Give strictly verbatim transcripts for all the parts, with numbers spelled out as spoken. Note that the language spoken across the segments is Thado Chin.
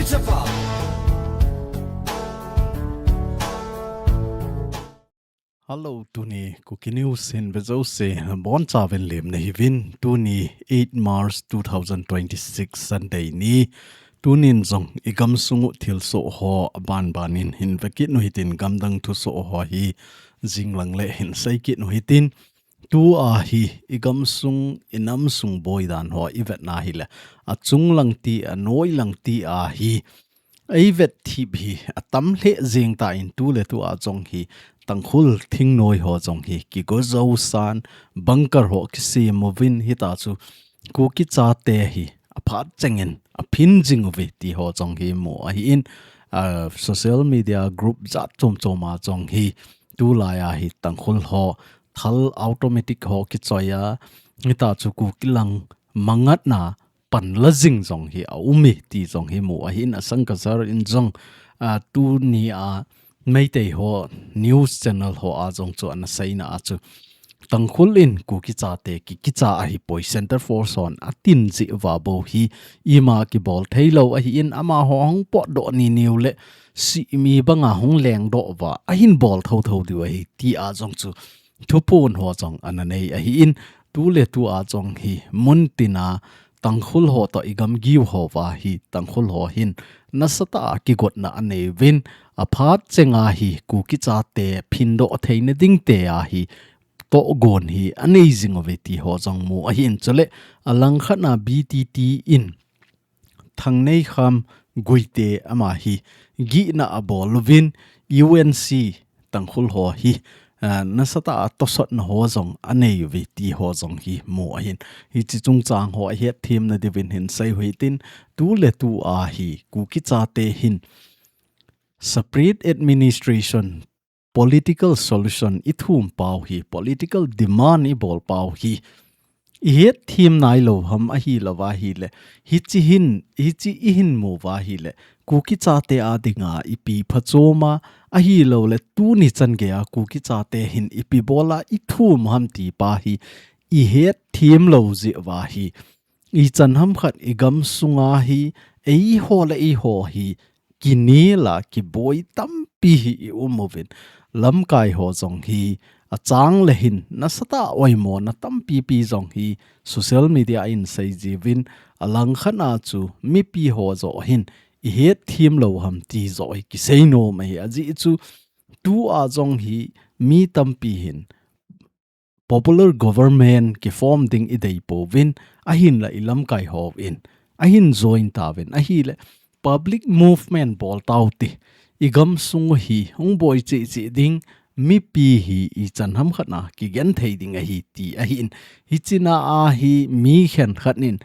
Hello, tuni Kuki News hin vejouse bonchauvin lemna hiuvin, tuni eight March two thousand twenty-six Sunday ni. Tunin jong igamsung u thilsoh ho abanbanin hin vekit nu hitin, gamdang thusoh ho hi jinglang le hin seikit nu hitin. Tua hi igamsung, inamsung boidan ho ivetna hile, achunglang ti, anoilang ti ahi, eivet thip hi atam lheh jeng tan, tuletua jong hi Tangkhul thingnoi ho jong hi kigo jousan, bunker ho kisem uvin, hitachu Kuki chate hi aphat chengin aphin jing uve ti ho jong hi mu ahin, social media group jat chom choma jong hi tulai a hi Tangkhul ho thal automatic ho kichoiya, hitachu Kuki lang mangatna panla jing jong hi aume ti jong hi mu ahin, Asang Kasar in jong, a, tunia Meitei ho news channel hoa jong chu ana seina a chu, Tangkhul in Kuki chate kikicha ahipoi, Centre Force hon atin jeh uva bou hi ima kibol theilou ahin, amaho hung potdoh niniu le simi banga hung lengdoh uva ahin bol thotho diu ahi tia jong chu thuphon ho jong ana nei ahin, tuletua jong hi muntina Tangkhul ho toh igamgiu houva hi Tangkhul ho hin nasatah a kigotna aneiuvin, aphat chenga hi Kuki chate phindoh theina dingtea hi tohgon hi anei jing uve ti ho jong mu ahin, chule alangkhatna B T T in Thangneikam Guite ama hi gihna abol uvin, U N C Tangkhul ho hi, a, nasatah a tosotna ho jong anei uve ti ho jong hi mu ahin, hiche chungchang ho ahetthemna diuvin hin sei u hitin, tuletua hi Kuki chate hin separate administration, political solution ithum pau hi, political demand ibol pau hi, ihetthem nailou ham ahilouva ahile, hiche hin, hiche ihin muva ahile, Kuki chate a dinga ipi phachoma, ahilouleh tuni chan geia Kuki chate hin ipi bola ithum ham ti pa hi ihetthem lou jeh uva hi, ichan hamkhat igamsunga hi eiho le eiho hi kinela kiboi tampi hi ium uvin, lamkai ho jong hi achang le hin nasatah a oimona tampipi jong hi social media in seijiuvin, alangkhatna chu mipi ho joh hin ihetthem lou ham ti joh hi kiseinom ahi, ajeh chu tua jong hi mi tampi hin popular government kiform ding ideipouvin, ahinla ilamkai hon ahin join tauvin ahile, public movement bol taute, igamsung u hi hung boi cheh cheh ding, mipi hi ichan hamkhatna kigenthei ding ahi ti ahin, hichena a hi mi khenkhat in,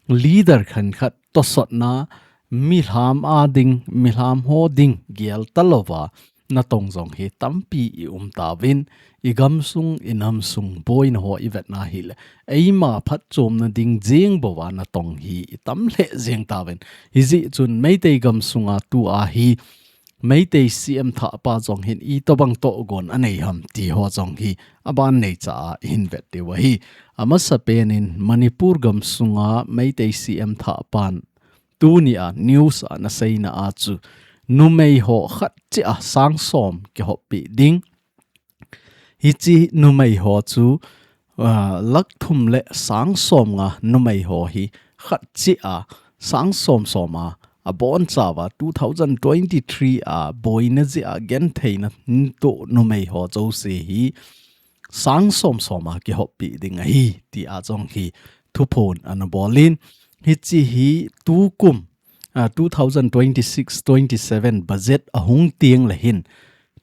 leader khenkhat tosotna, milham a ding, milham ho ding gel talouva natong jong hi tampi ium tauvin, igamsung, inamsung boina ho ivetna hile, eima phatchomna ding jeng bouva natong hi itam lheh jeng tauvin, hijeh chun Meitei gamsunga tua hi Meitei C M thahpa jong hin itobang tohgon anei ham ti ho jong hi aban neicha a ihin vet diu ahi. Amasapen in Manipur gamsunga Meitei C M thahpan tunia news a ana seina a chu, numei ho khat cheh a sang som kihoppeh ding. Hiche numei ho chu, a, lakh thum le sang somnga numei ho hi khat cheh a sang som som a abonchauva two thousand twenty-three a boina jeh a gentheina hintoh numei ho jouse hi sang som som a kihoppeh ding ahi tia jong hi thuphon ana bolin, hiche hi tukum, a, two thousand twenty-six twenty-seven budget ahung teng le hin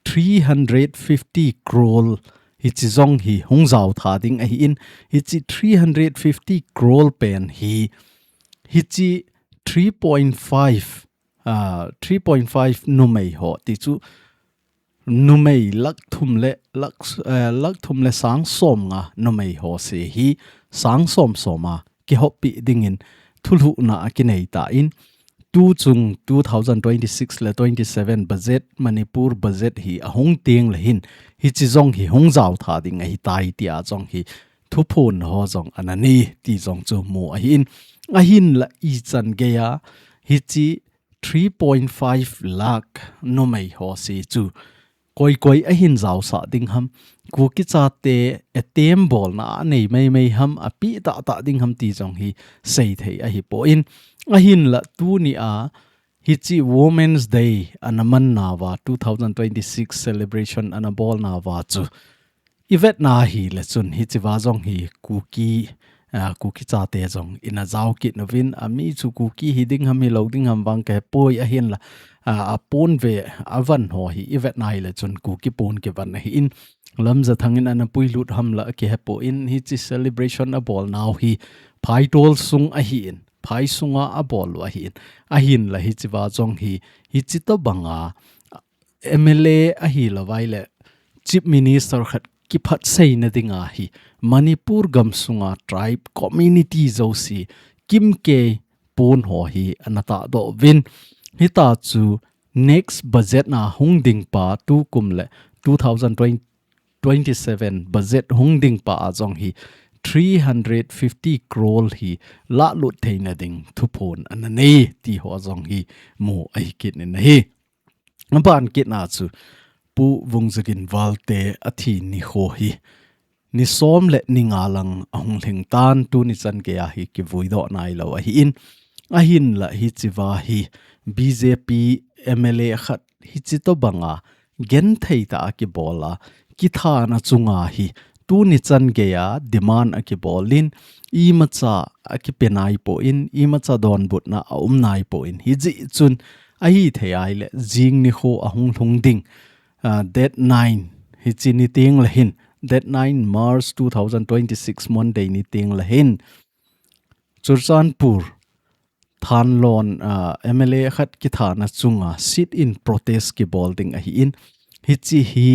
three hundred fifty crore hiche jong hi hung jaotha ding ahin, hiche three hundred fifty crore pen hi, hiche three point five, a, three point five numei ho ti chu numei lakh thum le, lakh, eh, lakh thum le sang somnga numei ho se hi sang som som a kihoppeh dingin thulhuhna akinei tan, tuchung two thousand twenty-six le twenty-seven budget, Manipur budget hi ahung teng le hin, hiche jong hi hung jaotha ding ahitai tia jong hi thuphon ho jong ana nei ti jong chu mu ahin, ahinla ichan geia hiche three point five lakh numei ho si chu koi koi ahin jaosah ding ham, Kuki chate etem bolna anei mai mai ham, api tah tah ding ham ti jong hi sei thei ahi poi. Ahinla tuni a hichi Women's Day ana man nauva, two thousand twenty-six celebration ana bol nauva chu i vetna hi le chun hichiva jong hi Kuki, ah, Kuki chate jong ina jao kit nauvin, ami chu Kuki hi ding ham hi lo ding ham vang kahe poi ahinla, ah, apon ve avan ho hi i vetna hi le chun Kuki pon kivan ahi in, Lamjathang in ana puilut ham la kihe poi in, hichi celebration abol nau hi phaitol sung ahi in, phai sunga abol u ahi in, ahinla hichiva jong hi, hichi tobanga M L A ahi lou vai le Chief Minister khat kiphat seina dinga hi Manipur gam sunga tribe community jouse kimkei pon ho hi ana tahdoh uvin. Hita chu next budget na hung ding pa tukum le two thousand twenty-seven budget hung ding pa a jong hi three hundred fifty crore hi lalut theina ding thuphon ana nei ti ho jong hi mu ahi kit in ahi. Aban kit na chu Pu Vungzagin Valte athi nikho hi ni som le ni nga lang ahung lhing tan, tuni chan geiya hi kivui doh nailou ahi in, ahinla hichiva hi B J P M L A khat hichi tobanga genthei tah a kibol a, kithana chunga hi tuni chan geiya demand akibol in, imacha akipe nai poi in, imacha donbutna aum nai poi in, hijeh chun ahithei a ahile jing nikho ahung lhung ding, ah, date nine hichi ni teng le hin, date nine March two thousand twenty-six Monday ni teng le hin, Churachandpur Thanlon, ah, M L A khat kithana chunga sit-in protest kibol ding ahi in, hichi hi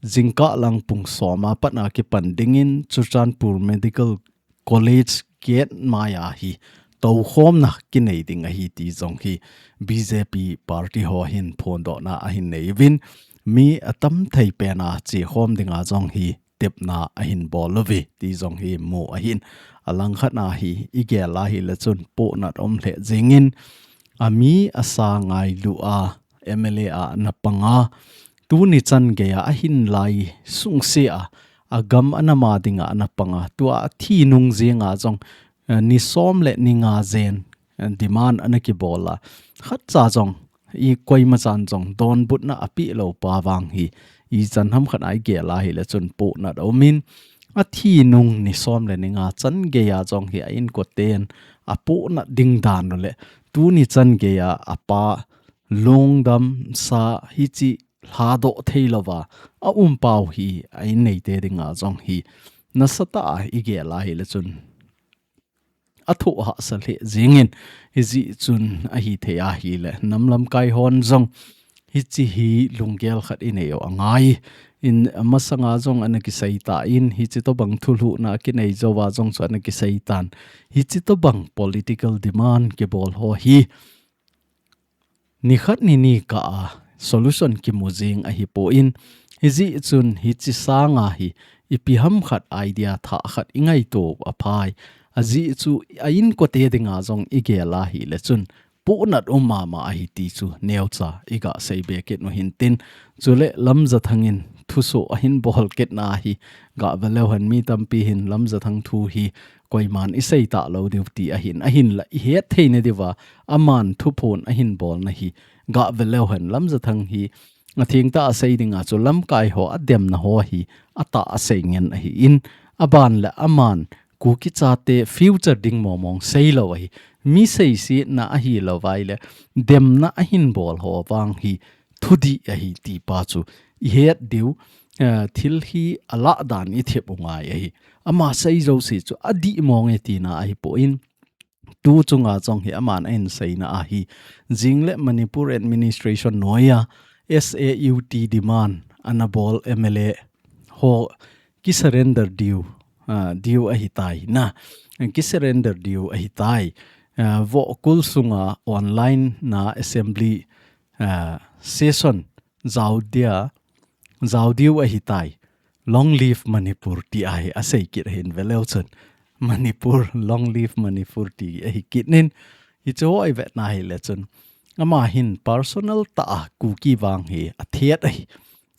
jingkah lang pung som a pat a kipan ding in Churachandpur Medical College gate mai a hi toukhomna kinei ding ahi ti jong hi B J P party ho hin phondohna ahin nei uvin, mi atam thei pen a chekhom dinga jong hi tepna ahin bol uve ti jong hi mu ahin, alangkhat a hi i gel a ahile chun pohnat um lheh jing in, ami asa ngailu a M L A a ana panga, tuni chan geiya ahin lai sungse a, agam ana ma dinga ana panga, tua athi nung jenga jong, eh, ni som le ni nga jen, eh, demand ana kibol a, khatcha jong, i koima chan jong donbutna ape lou pa vang hi, ichan ham khat a i gel a ahile chun pohnat aum in, athi nung ni som le ni nga chan geiya jong hi a inkoten apohnat ding dan u le, tuni chan geiya apa lungdam sa hichi lhadoh thei louva aum pau hi a in neite dinga jong hi nasatah a i gel a ahile chun athoh hahsa lheh jing in, hijeh chun ahithei a ahile nam lamkai hon jong hichi hi lunggel khat i nei u angai in, amasanga jong ana kisei tan, hichi tobang thulhuhna kinei jouva jong chu ana kisei tan, hichi tobang political demand kibol ho hi nikhat ni ni kah a solution kimu jing ahi poi in, hijeh chun hichi sanga hi ipi ham khat idea thah khat i ngaito u aphai, ajeh chu a inkote dinga jong i gel a ahile chun pohnat um mama ahi ti chu neocha i ga sei be kit u hintin, chule Lamjathang in thusoh ahin bol kit na hi ga ve leu hen, mi tampi hin Lamjathang thu hi koiman i sei talou diu ti ahin, ahinla i het theina diuva aman thuphon ahin bolna hi ga ve leu hen, Lamjathang hi athengtah a sei dinga chu lamkai ho ademna ho hi atah a sei ngen ahi in, aban le aman Kuki chate future ding mong mong sei lou ahi, mi seisetna ahi lou vai le demna ahin bol ho vang hi thudih ahi ti pa chu i het diu, eh, thil hi alah dan i thep u ngai ahi. Ama sei jouse chu adih mong e tina ahi poi in, tu chunga jong hi aman ahin seina ahi. Jing le Manipur administration noiya S A U T demand ana bol M L A ho ki surrender diu, ah, diu ahi tai na. Ki surrender diu ahi tai. Ah, vohkul sunga online na assembly, ah, session jao dia, jao diu ahi tai. Long live Manipur ti ahi, asei kit ahin ve leu chun. Manipur, long live Manipur ti ahi kit in. Hichu i vetna ahile chun Ama hin personal tah a Kuki vang hi athet ahi.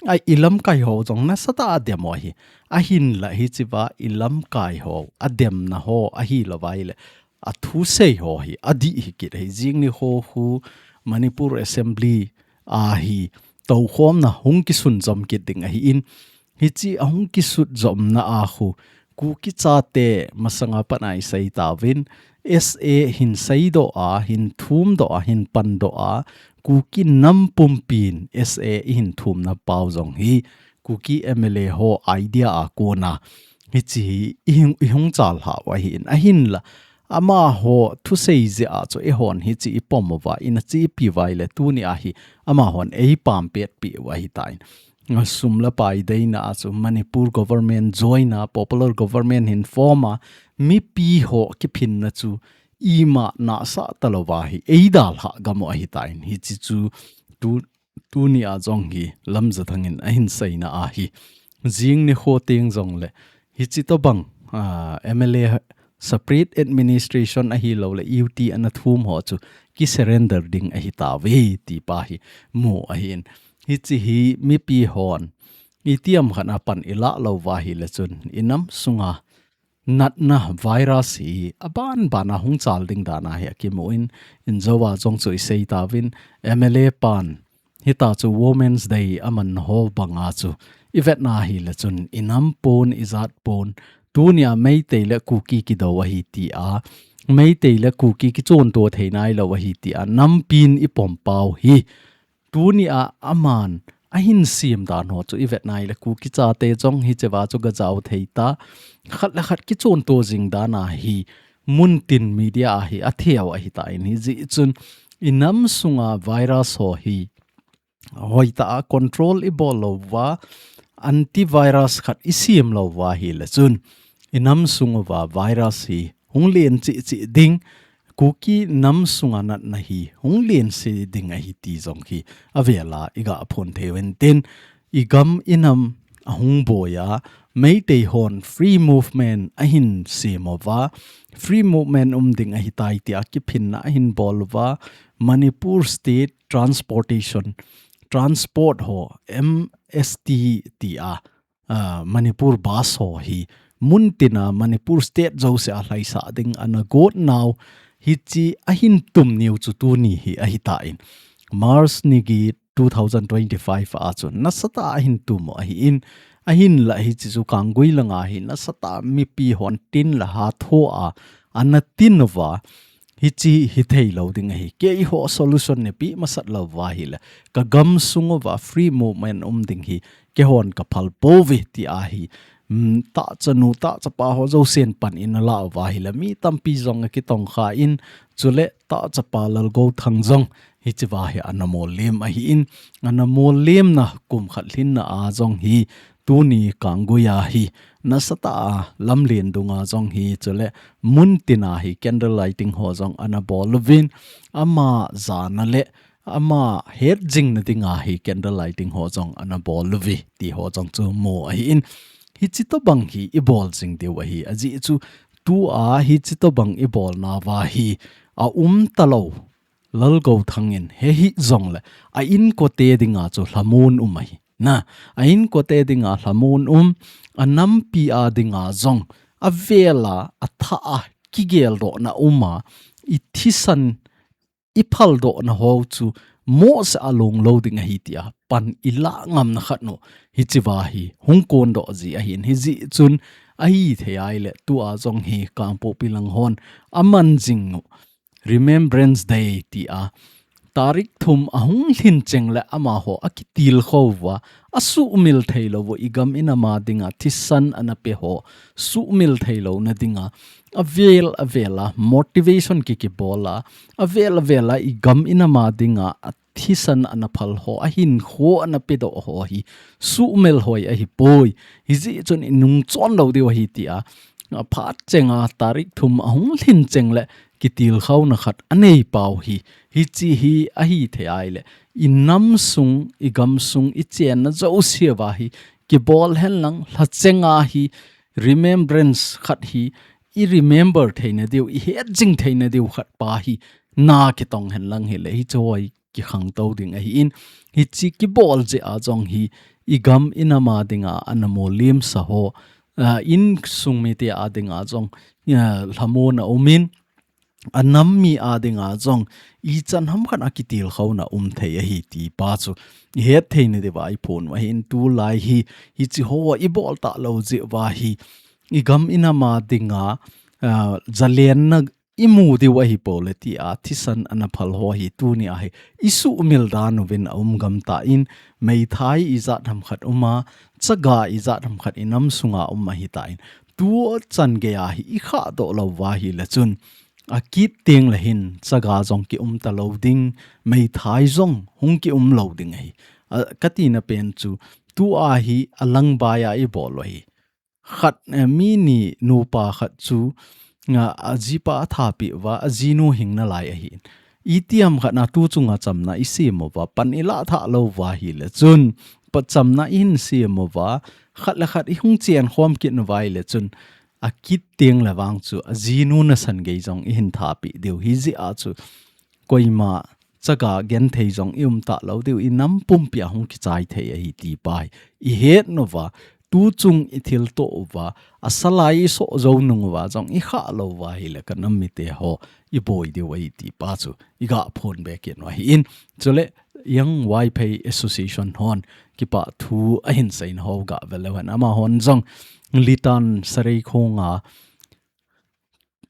A ilamkai ho jong nasatah a adem u ahi. Ahinla hichea ilamkai ho, ademna ho ahilou vaile, athusei ho hi adih hikit ahi. Jing nikho khu Manipur Assembly a hi toukhomna hung kisunjom kit ding ahin, hiche ahung kisutjomna a khu Kuki chate masanga pat a isei tauvin, S A hin seidoh a, hin thumdoh a, hin pandoh a, Kuki nam pumpin S A ihin thumna pau jong hi Kuki M L A ho idea a kona hiche hi ihung, ihung chalhah u ahin, ahinla amaho thusei jeh a chu eihon hiche ipom uva, ina chepi uva ile, tuni a hi amahon eipam petpi u ahitan. Sum le pai deina a chu Manipur government join a, popular government hin form a, mipi ho kiphinna chu ima nahsah talouva hi eidalhah gam u ahitan. Hiche chu tu, tuni a jong hi Lamjathang in ahin seina ahi. Jing nikho teng jongle hiche tobang, ah, M L A separate administration ahilouleh U T ana thum ho chu kisurrender ding ahitauve ti pa hi mu ahin. Hiche hi mipi hon itiham khat a pan ilah lou uva ahile chun inam sunga natna virus hi aban ban a hung chal ding dan ahi akimun, injou a jong chu isei tauvin, M L A pan hitia chu Women's Day aman ho banga chu ivetna ahile chun inam pon, ijat pon, tunia Meitei le Kuki kidou ahi tia, Meitei le Kuki kichonto thei nailou ahi tia nampin ipom pau hi, tunia aman ahin sem dan ho chu ivetna ahile Kuki chate jong hichea chu gajao thei ta, khat le khat kichonto jing dan ahi, muntin media a hi atheu ahitan, hijeh chun inam sunga virus ho hi hoitah a control ibol lou uva, antivirus khat isem lou uva ahile chun inam sung uva virus hi hung len cheh cheh ding, Kuki nam sunga natna hi hung len cheh ding ahi ti jong hi avel a iga phon thei uvin tin, igam inam ahung boi a, Meitei hon free movement ahin sem uva, free movement um ding ahitai tia kiphinna ahin bol uva, Manipur State Transportation, transport ho, M S T tia, ah, Manipur bus ho hi muntina Manipur state jouse a lhaisah ding ana got nau, hiche ahin tum niu chu tuni hi ahitan. March ni get two thousand twenty-five a chu nasatah a ahin tum u ahin, ahinla hiche chu Kanggui langa hi nasatah a mipi hon tin le ha tho a ana tin uva, hiche hi thei lou ding ahi. Keiho solution neipeh masat lou uva ahile, kagam sung uva free movement um ding hi keihon kaphal pouve ti ahi. Hmm, tahchanu, tahchapa ho jousen pan ina la uva ahile, mi tampi jong akitongkha in, chule tahchapa Lalgouthang jong hichea hi ana mollem ahin, ana mollemna kum khat lhinna a jong hi tuni Kanggui a hi nasatah a lamlen dunga jong hi, chule muntina hi candle lighting ho jong ana bol uvin, ama jana le ama hetjingna dinga hi candle lighting ho jong ana bol uve ti ho jong chu mu ahin, hiche tobang hi ibol jing diu ahi. Ajeh chu tua hiche tobang ibolna uva hi aum talou Lalgouthang in he hih jongle a inkote dinga chu lhamon um ahi. Na, a inkote dinga lhamon um, a nampi a dinga jong, avel a, athah a, kigeldohna um a, i thisan, i phaldohna ho chu mohseh a long lou ding ahi tia pan ilah ngamna khat nu hichea hi hung kondoh ji ahin, hijeh chun ahithei ahile tua jong hi Kangpokpi lang hon aman jing u Remembrance Day tia, tarik thum ahung lhin cheng le amaho akitilkhou uva, asuhmil theilou u igam inam a dinga thisan ana pe ho suhmil theilouna dinga, avel avel a motivation kikibol a, avel avel a igam inam a dinga athisan ana phal ho, ahinkho ana pedoh ho hi suhmel hoi ahipoi. Hijeh chun inungchon lou diu ahi tia, aphat chenga tarik thum ahung lhin cheng le kitilkhouna khat anei pau hi, hiche hi ahithei ahile, inam sung, igam sung, ichenna jouse uva hi kibol henlang, lhachenga hi remembrance khat hi, i remember theina diu, i hetjing theina diu khat pa hi na kitong hen lang hileh, hiche ho hi kikhangtou ding ahin, hiche kibol jeh a jong hi, i gam i nam a dinga ana molimsa ho, ah, insung mite a dinga jong, ah, lhamonna umin, a nam mi a dinga jong, ichan hamkhat a kitilkhouna um thei ahi ti pa chu i hetthei na diuva i phon u ahin, tulai hi, hiche ho i bol talou jeh uva hi, i gam i nam a dinga, ah, zalenna i mu diu ahi pole tia thisan ana phal ho hi tuni a hi i suhmil dan uvin a um gam tan, meithai ijat hamkhat um a, chaga ijat hamkhat i nam sunga um ahi tan, tu chan gei a hi i khahdoh lou uva hileh chun, akit teng leh hin chaga jong ki um talou ding, meithai jong hung ki um lou ding ahi. A, ka tina pen chu, tu a hi a lang bai a i bol u ahi. Khat, eh, mi ni nupa khat chu, nga, a jipa a thapeh uva, a jinu hing nalai ahin. Itiham khat na tu chunga chamna i sem uva, pan i lah tha lou uva hileh chun, pa chamna i hin sem uva, khat le khat i hung chen khom kit uva hileh chun, akit teng leh vang chu, a jinu nasan gei jong i hin thapeh diu ahi jeh a chu, koima chaga genthei jong i um talou diu, i nam pumpi a hung kichai thei ahi ti pa hi i het uva, tu chung i thilto uva, a salai i soh jou nung uva jong i khah lou uva hileh ka nam mite ho i boi diu ahi ti pa chu i ga phon be kit u ahin. Chuleh, Young Vaiphei Association hon kipah thu ahin seina ho ga ve leu hen, amahon jong Litan Sareikhong a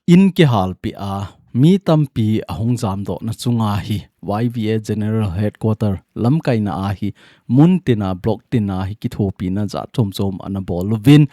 in kihalpeh a, mi tampi ahung jamdohna chunga hi, Y V A General Headquarter lamkaina a hi, mun tina, block tina hi kithopina jat chom chom ana bol uvin,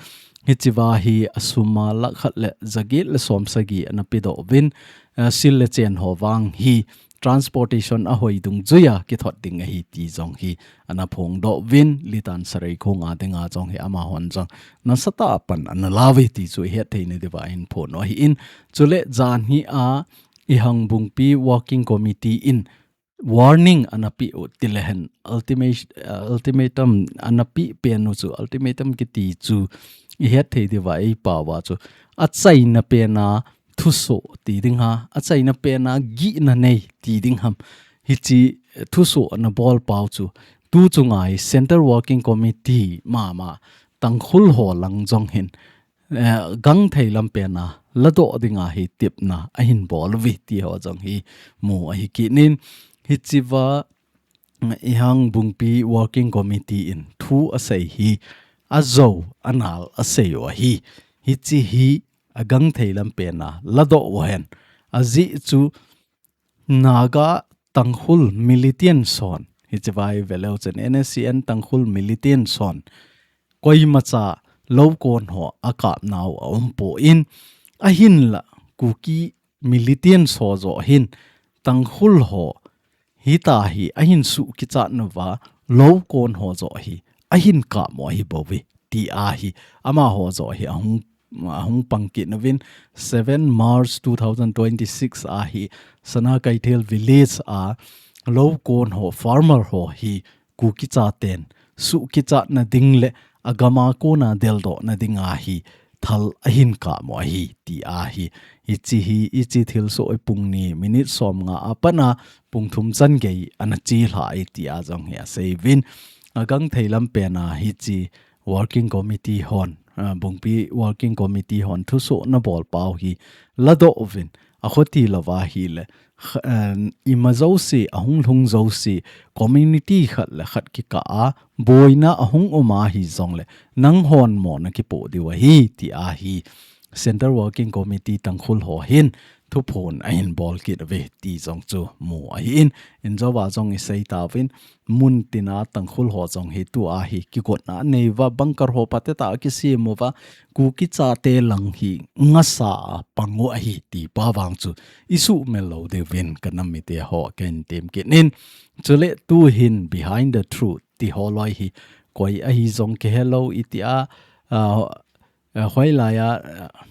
hichea hi a sum a lakh khat le jaget le som sagi ana pedoh uvin, eh, sil le chen ho vang hi, transportation a hoi dungjuia kithot ding ahi ti jong hi ana phongdoh uvin, Litan Sareikhong a dinga jong hi amahon jong nasatah a pan ana la uve ti chu i hetthei na diuva i hin phon u ahin. Chuleh janhi a Ihang Bungpi Working Committee in warning ana peh u tileh hen, ultimate-, uh, ultimatum ana peh pen u chu, ultimatum kiti chu i hetthei diuva i pao uva chu, achaina pen a thusoh ti ding ham, achaina pen a gihna nei ti ding ham, hiche thusoh ana bol pau chu, tu chunga hi Central Working Committee mama Tangkhul ho lang jong hin, eh, gangthei lam pen a ladoh dinga hi tepna ahin bol uve ti ho jong hi mu ahi kit in, hichea Ihang Bungpi Working Committee in thu asei hi ajou anal asei u ahi. Hiche hi agangthei lam pen a ladoh u ahin. Ajeh chu Naga Tangkhul militant hon, hichea i ve leu chun N S C N Tangkhul militant hon, koimacha lou kon ho akap nau aumpon, ahinlah Kuki militant ho joh hin Tangkhul ho hitia hi ahin suhkichat nauva, lou kon ho joh hi ahin kap u ahi bouve, tia hi amaho joh hi ahung, ahung pang kit nauvin, seven March two thousand twenty-six a hi Sana Keithel village a lou kon ho, farmer ho hi Kuki chaten suhkichatna ding le agam a kona deldohna dinga hi thal ahin kap u ahi, tia hi. Hiche hi, hiche thilsoh hi pung ni minute som nga a pat a pung thum chan gei ana chelhah e, tia jong hi asei uvin. Agangthei lam pen a hiche Working Committee hon, ah, Bungpi Working Committee hon thusoh ana bol pau hi ladoh uvin. Akhuti louva ahile, kh-, eh, ima jouse, ahung lhung jouse, community khat le khat kikah a boina ahung um ahi jongle, nanghon mo nakipoh diu ahi, tia hi Central Working Committee Tangkhul ho hin thuphon ahin bol kit uve ti jong chu mu ahin, injouva jong isei tauvin, mun tina Tangkhul ho jong hi tua hi kigotna anei uva, bunker ho phatea kisem uva, Kuki chate lang hi ngasa a pang u ahi ti pa vang chu isuhmil lou diuvin ka nam mite ho kahin tem kit in. Chule tuhin Behind the Truth ti holoi hi koi ahi jong kihelou, itia, ah, ah, hoilai a, ah,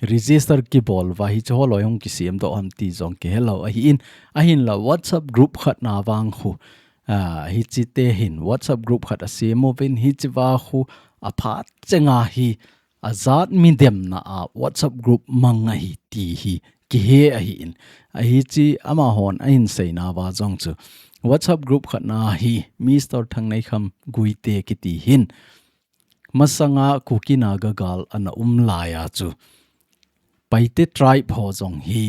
register kibol uva hiche holoi hung kisemdoh ham ti jong kihelou ahin, ahinla WhatsApp group khat na vang khu, ah, hiche te hin WhatsApp group khat asem uvin, hichea khu aphat chenga hi ajat mi demna a WhatsApp group mang ahi ti hi kihe ahi in. Ahi chi amahon ahin seina uva jong chu WhatsApp group khat na hi Mister Thangneikham Guite kiti hin masanga Kuki Naga gal ana um laiya chu Paite tribe ho jong hi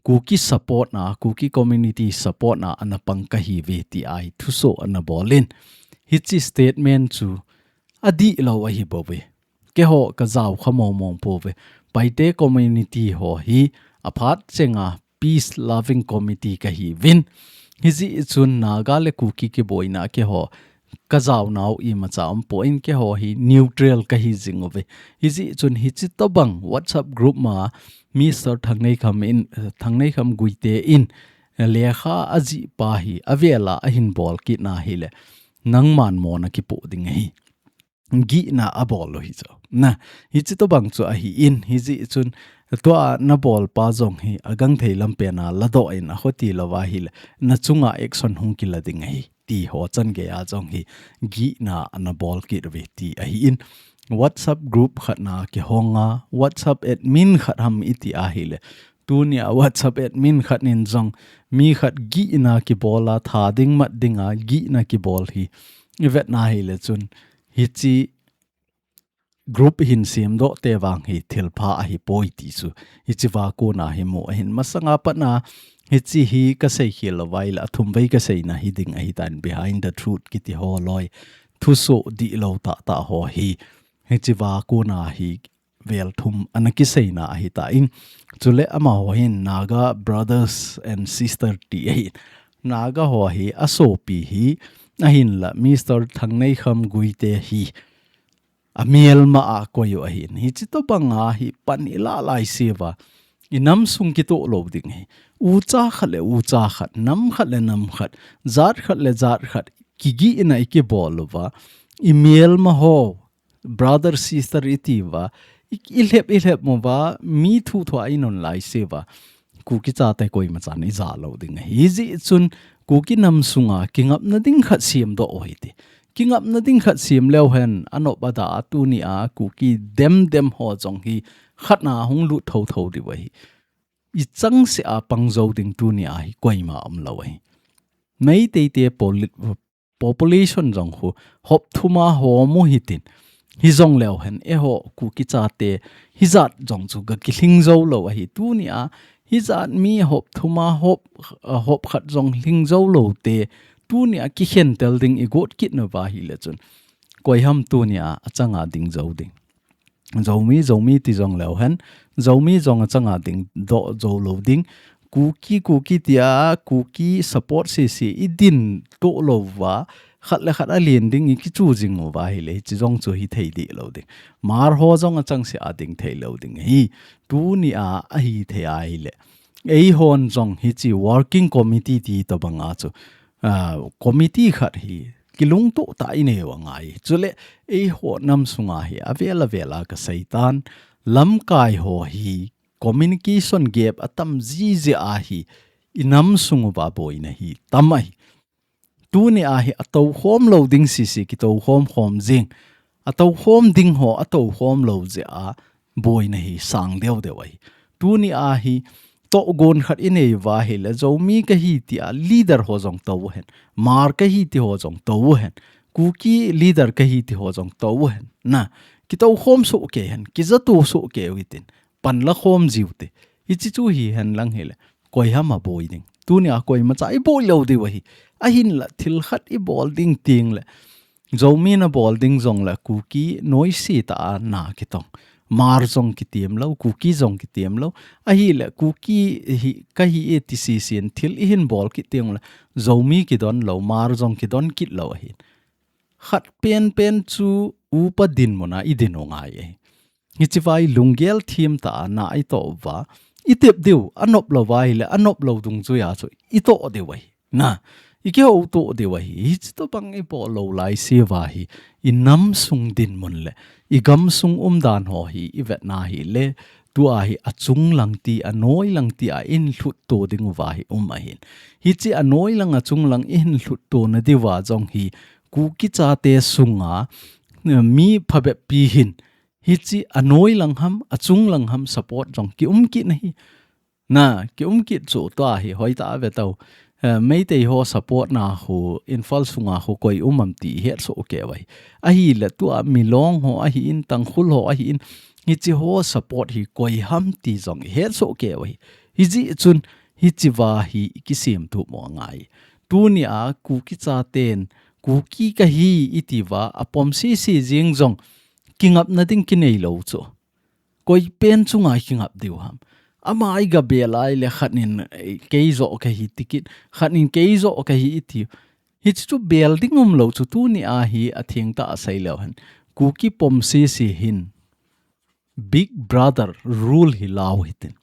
Kuki support na, Kuki community support na ana pang kahiuve ti ahi thuso ana bol in. Hichi statement chu adihlou ahi bouve. Keiho kajao kha mong mong pouve. Paite community ho hi aphat chenga peace loving committee kahiuvin. Hijeh chun Naga le Kuki kiboina keiho kajao nau imacha umpon keiho hi neutral kahi jing uve. Hijeh chun hichi tobang WhatsApp group ma Mister Thangneikham in, Thangneikham Guite in lekha ajih pa hi avel a ahin bol kit na hile nangman mona kipoh ding ahi. Gihna abol u hi chu. Na, hichi tobang chu ahi in, hijeh chun tua nabol pa jong hi agangthei lampen a ladoh in akhotilou va hile nachunga action hung kila ding ahi. Ti ho chan geiya jong hi gihna ana bol kit uve ti ahi in. WhatsApp group khat na kihong a, WhatsApp admin khat ham iti ahile. Tunia WhatsApp admin khat nin jong mi khat gihna kibol a tha ding mat ding a gihna kibol hi. Ivet na hile chun hichi group hin semdoh te vang hi thilpha ahi poi ti chu. Hichi va kona hi mu ahin masanga pat na hichi hi kasei khel lou va hile athum vei kaseina hi ding ahitan behind the truth kiti ho loi. Thuso dihlou tah tah ho hi. Hichi va kona hi vel thum ana kiseina ahitan. Chule amaho hin Naga brothers and sister ti ahi. Naga ho hi asopi hi ahinla Mister Thangneikham Guite hi amelma a koi u ahin. Hichi tobang a hi pan ilah laise uva. Inam sung kitoh lou ding ahi. Ucha khat le ucha khat, nam khat le nam khat, jat khat le jat khat, kigihna ikibol uva. Imelma ho, brother, sister iti uva. I, ilhep, ilhep mo uva, mi thu thua inon laise uva. Kuki chate koima chan ija lou ding ahi. Hijeh chun Kuki nam sunga kingapna ding khat semdoh u hite. Kingapna ding khat sem leu hen anop ada a tunia Kuki dem dem ho jong hi khat na hung lut tho tho diu ahi. Ichang se a pang jou ding tunia hi koima umlou ahi. Meitei te poli-, population jong khu hop thuma ho mu hitin. Hijong leu hen eiho Kuki chate hijat jong chu ga kilhing jou lou ahi tunia hijat mi hop thuma hop, ah, hop khat jong lhing jou lou te tunia kikhen tel ding igot kit na uva hile chun. Koiham tunia achanga ding jou ding. Zomi, Zomi ti jong leu hen, Zomi jong achanga ding doh jou lou ding. Kuki, Kuki tia, Kuki support sisi idin toh lou uva, khat le khat alen ding ikichu jing uva hile, hichi jong chu hithei dih lou ding. Hmar ho jong achang se a ding thei lou ding ahi. Tunia ahithei ahile. Eihon jong hichi working committee ti tobang a chu, ah, committee khat hi kilungtoh tah inei u angai. Chule eiho nam sunga hi avel avel a kasei tan lamkai ho hi communication gap atam jiji ahi inam sung uva boina hi tam ahi. Tunia hi atoukhom lou ding sisi kitoukhom khom jing. Atoukhom ding ho atoukhom lou jeh a boina hi sang deu deu ahi. Tunia hi tohgon khat inei uva hile Zomi kahi tia leader ho jong tou hen. Hmar kahi ti ho jong tou hen. Kuki leader kahi ti ho jong tou hen. Na, kitoukhom soh kei hen, kijato soh kei u hitin. Pan la khom jiu te. Hichi chu hihen lang hile. Koiham aboi ding. Tunia koima cha iboi lou diu ahi. Ahinla thil khat ibol ding teng le. Zomi nabol ding jong le Kuki noise tah a na kitong. Hmar jong kitiem lou, Kuki jong kitiem lou. Ahile Kuki hi, kahi e ti sisin thil ihin bol kit teng le. Zomi kidon lou, Hmar jong kidon kit lou ahi. Khat pen pen chu upa dinmun a idin u ngai ahi. Hichi vai lunggel thim tah a na itoh uva. Itep diu, anop lou uva hile, anop lou dungjuia chu itoh diu ahi. Na, ikihoutoh diu ahi. Hichi tobang ibol lou laise uva hi. Inam sung dinmun le, igam sung umdan ho hi, ivet na hile, tua hi achung lang ti, anoi lang ti a ihin lhutto ding uva hi um ahin. Hichi anoi lang achung lang ihin lhutto na diuva jong hi, Kuki chate sunga, mi phabep pi hin, hichi anoi lang ham, achung lang ham support jong kium kit na hi. Na, kium kit chu tua hi hoitah a ve tau. Eh, Meitei ho support na khu, Imphal sunga khu koi um am ti hetsoh kei uve. Ahile tua Milong ho ahin, Tangkhul ho ahin, hichi ho support hi koi ham ti jong hetsoh kei uve. Hijeh chun, hichi va hi kisem tup mo ngai. Tunia Kuki chaten, Kuki kahi iti va, apom sese jeng jong, kingapna ding kinei lou chu. Koi pen chunga kingap diu ham. Ama iga bel ahile khat in, eh, kei joh kahi tikit, khat in kei joh kahi iti. Hichi chu bel ding umlou chu tunia hi atheng tah a sei leu hen. Kuki pom sese hin. Big Brother rule hi lau hitin.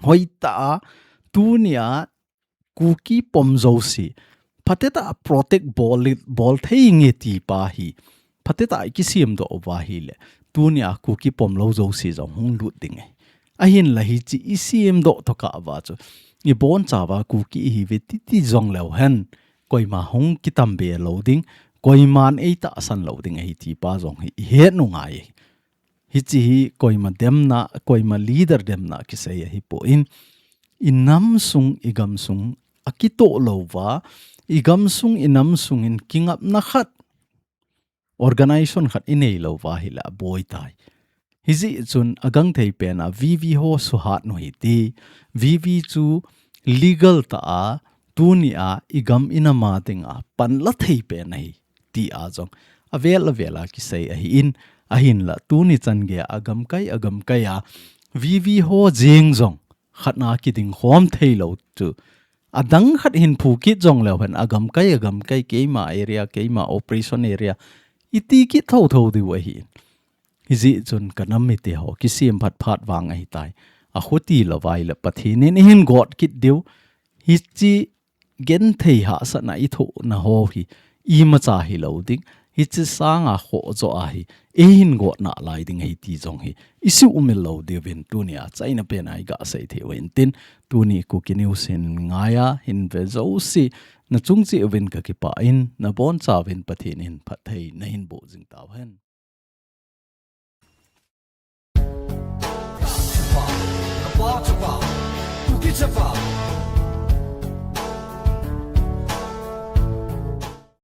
Hoitah a tunia Kuki pom jouse. Phatetah a protect bol, bol thei nge ti pa hi. Phatetah a kisem doh uva ahile. Tunia Kuki pom lou jouse jong hung lut ding e. Ahinla hichi isem doh tokah uva chu. Ibon chauva Kuki ihi uve titi jong leu hen. Koima hung kitam be lou ding. Koiman eitahsan lou ding ahi ti pa jong hi. Ihet u ngai. Hichi hi koima demna, koima leader demna kisei ahipoi. Inam sung, igam sung, akitoh louva, igam sung, inam sungin kingapna khat, organization khat inei louva ahile aboi tai. Hijeh chun agangthei pen a V V ho suhat nu hite, V V chu legal tah a, tunia igam inam a dinga panla thei pen ahi. Ti a jong. Avel avel a kisei ahin, ahinla tuni chan gei a agamkai, agamkai a, V V ho jeng jong, khat na kiding khom thei lou chu. Adang khat hin phu kit jong leu hen, agamkai, agamkai, keima area, keima operation area. Iti kit thotho diu ahi. Hijeh chun kanam mite ho, kisem phat phat vang ahitai. Akhuti lou vaile Pathen in eihin got kit diu. Hichi genthei hahsatna ithohna ho hi, imacha hilou ding, hichi sanga khoh joh ahi, eihin gotna lai ding ahi ti jong hi, isuhmil lou diuvin tunia, chaina pen a iga sei thei uvin tin, tuni Kuki News hin ngai a, hin ve jouse, nachung cheh uvin kakipah in, nabon chauvin Pathen in phatthei nahin boh jing tauhen. Chapa, chapa, Kuki chapa.